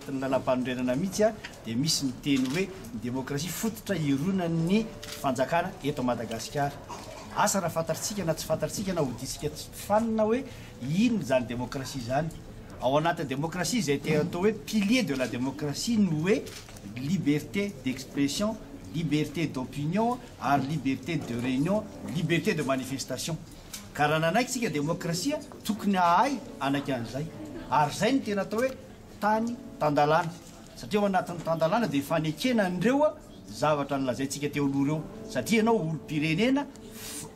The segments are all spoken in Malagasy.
anatin'ny lalàmpanorenana mihitsy dia misy miteny hoe ny demokrasia fototra ironan'ny fanjakana eto Madagasikara. Asa raha fantatritsika na tsy fantatritsika na hodintsika tsy fanina hoe inona izany demokrasia izany. Ao anatin'ny demokrasia izay te atao hoe pilier de la démocratie ny hoe liberté d'expression, liberté d'opinion ary liberté de réunion, liberté de manifestation. Ka raha nanaiky tsika demokrasia tokony hahay hanaiky an'izay. Ary izay no tena atao hoe tany tan-dalàna. Satria ao anatin'ny tan-dalàna dia fanekena an'ireo zavatra nolazaintsika teo aloha ireo. Satria ianao olom-pirenena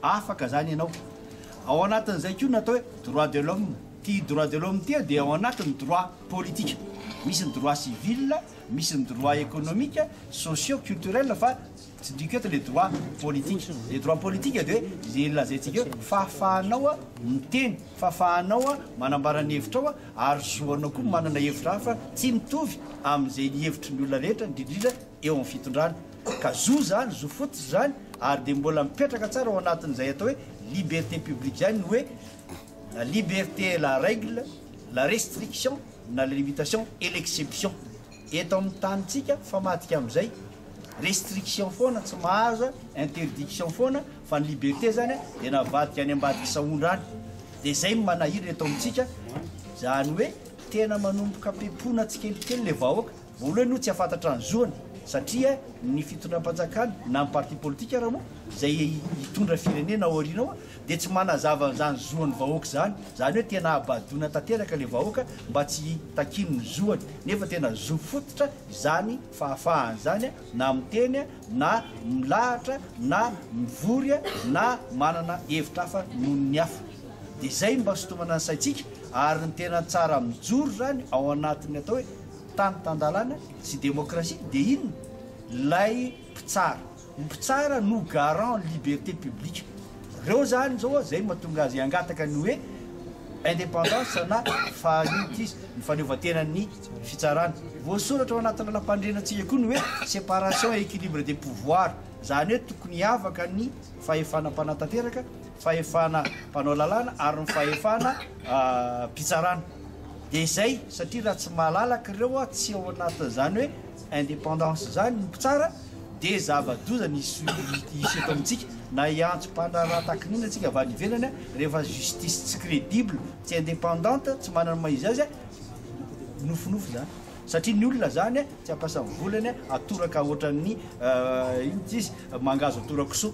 afaka izany ianao. Ao anatin'izay koa ny atao hoe droit de l'homme. Ity droit de l'homme ity dia ao anatin'ny droit politique. Misy ny droit civil, misy ny droit économique, socio, culturel fa tsindriko eto le droit politique. Le droit politique dia hoe izay lazaintsika hoe fahafahanao miteny, fahafahanao manambara ny hevitrao ary zo anao koa manana hevitra hafa tsy mitovy amin'izay hevitry ny olona rehetra, indrindra indrindra eo amin'ny fitondrana. Ka zo izany, zo fototra izany ary dia mbola mipetraka tsara ao anatin'izay atao hoe liberté publique izany ny hoe la liberté est la règle, la restriction na la limitation et l'exception. Eto amin'ny tanintsika famadika amin'izay restriction foana tsy mahazo, interdiction foana fa ny liberté zany dia navadika any ambadiky sahondra any. Dia izay no manahirana eto amintsika, izany hoe tena manomboka pepona tsikelikely ilay vahoaka. Voalohany aloha tsy hahafantatra ny zoany satria ny fitondram-panjakana na ny parti politique ara moa izay hitondra firenena ao aoriana ao dia tsy manazava an'izany zoan'ny vahoaka izany, izany hoe tena habadoina tanteraka ilay vahoaka mba tsy hitakiany ny zoany nefa tena zo fototra izany fahafahana izany na miteny na milahatra na mivory na manana hevitra hafa noho ny hafa. Dia izay mba sintomana ny saintsika ary ny tena tsara mijoro izany ao anatin'ny atao hoe tany tan-dalàna sy demokrasia dia inona? Ilay mpitsara. Ny mpitsara no garant liberté publique. Reo zany zao zay mahatonga azy hangataka ny hoe indépendance na faha-inona ity izy, ny fahaleovantenan'ny fitsarana. Voasoratra ao anatin'ny lalàmpanorenantsika koa ny hoe séparation et équilibre des pouvoirs, zany hoe tokony hiavaka ny fahefana mpanatanteraka, fahefana mpanao lalàna ary ny fahefana mpitsarana. Dia izay, satria raha tsy malalaka ireo tsy ao anatin'izany hoe indépendance izany ny mpitsara dia zava-doza ny hisy eto amintsika, na hiantso mpandraharaha tahaka ny inona tsika avy any ivelany rehefa justice tsy crédible, tsy indépendante, tsy manana ny maha izy azy, nofinofy izany, satria ny olona izany tsy hampiasa ny volany atoraka ohatran'ny inona ity izy, mangahazo atora-kisoa,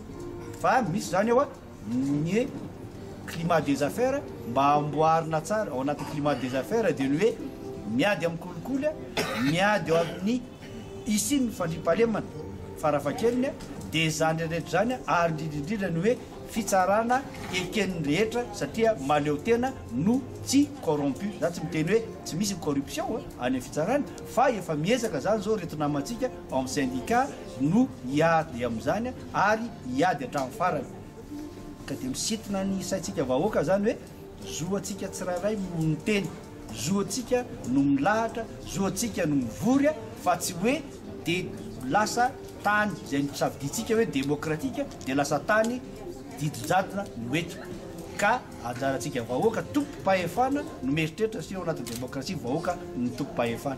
fa misy izany eo. Ny climat des affaires mba amboarina tsara, ao anatin'ny climat des affaires dia ny hoe miady amin'ny kolikoly, miady eo amin'ny hisian'ny fandriampahalemana farafahakeliny, dia izany rehetra izany ary indrindra indrindra ny hoe fitsarana eken'ny rehetra satria mahaleo tena no tsy corrompu. Za tsy miteny hoe tsy misy ny corruption any amin'ny fitsarana fa efa miezaka izany izao ireto namantsika ao amin'ny syndicat no hiady amin'izany ary hiady hatramin'ny farany. Ka dia misintona ny saintsika vahoaka izany hoe zo antsika tsirairay no miteny, zo antsika no milahatra, zo antsika no mivory fa tsy hoe dia lasa tany izay nosafidiantsika hoe demokratika dia lasa tany didy jadona no eto. Ka anjarantsika vahoaka tompom-pahefana no mieritreritra satria ao anatin'ny demokrasia vahoaka no tompom-pahefana.